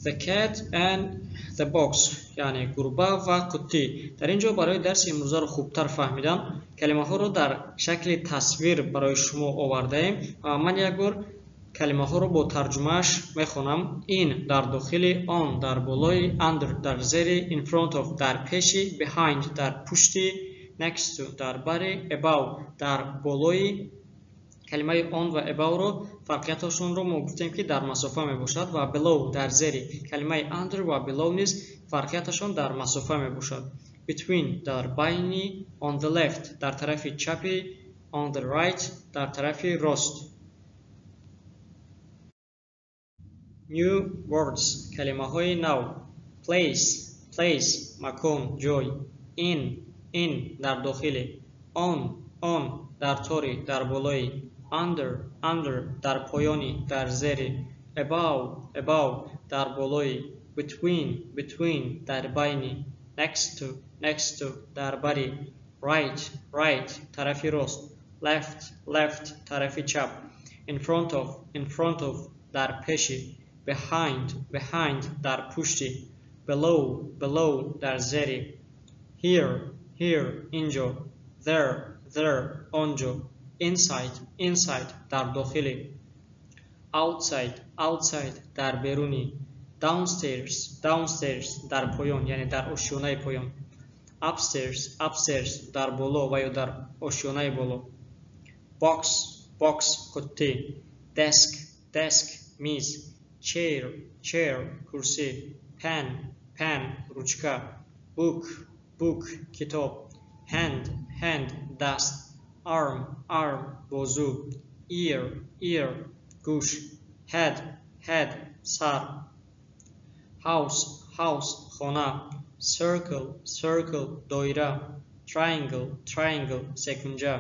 The cat and the box, яъне гурба ва қуттӣ. Дар ин ҷо барои дарси имрӯзаро хубтар фаҳмидан калимаҳоро дар шакли тасвир барои шумо овардаем ва ман як бор калимаҳоро бо тарҷумааш мехонам. In дар дохили, on дар болои, under дар зери, in front of дар пеши, behind дар пушти, next to дар бари, above дар болои. Калимаи on ва above-ро фарқияташонро мо гуфтем, ки дар масофа мебошад, ва below дар зери. Калимаи under ва below низ фарқияташон дар масофа мебошад. Between дар байни, on the left дар тарафи чапи, on the right дар тарафи рост. New words, калимаҳои нав. Place, place макон, ҷой. In, in дар дохили, on, on дар тори, дар болои, under, under дар поёни, дар зери, above, above дар болои, between, between дар байни, next to, next to дар бари, right, right тарафи рост, left, left тарафи чап, in front of, in front of дар пеши, behind, behind дар пушти, below, below дар зери, here, here инҷо, there, there онҷо, inside, inside дар дохили, outside, outside дар берунӣ, downstairs, downstairs дар поён, яъне дар ошёнаи поён, upstairs, upstairs дар боло ва ё дар ошёнаи боло, box, box қуттӣ, desk, desk миз, chair, chair курсӣ, pen, pen ручка, book, book китоб, hand, hand даст, arm, arm бозу, ear, ear гӯш, head, head сар, house, house хона, circle, circle доира, triangle, triangle секунҷа,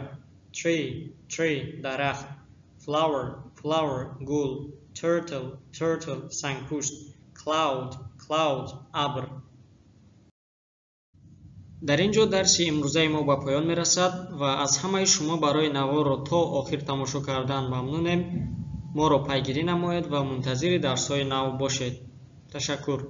tree, tree дарахт, flower, flower гул, turtle, turtle сангпушт, cloud, cloud абр. Дар ин ҷо дарси имрӯзаи мо ба поён мерасад ва аз ҳамаи шумо барои наворро то охир тамошо кардан мамнунем. Моро пайгирӣ намоед ва мунтазири дарсҳои нав бошед. Ташаккур.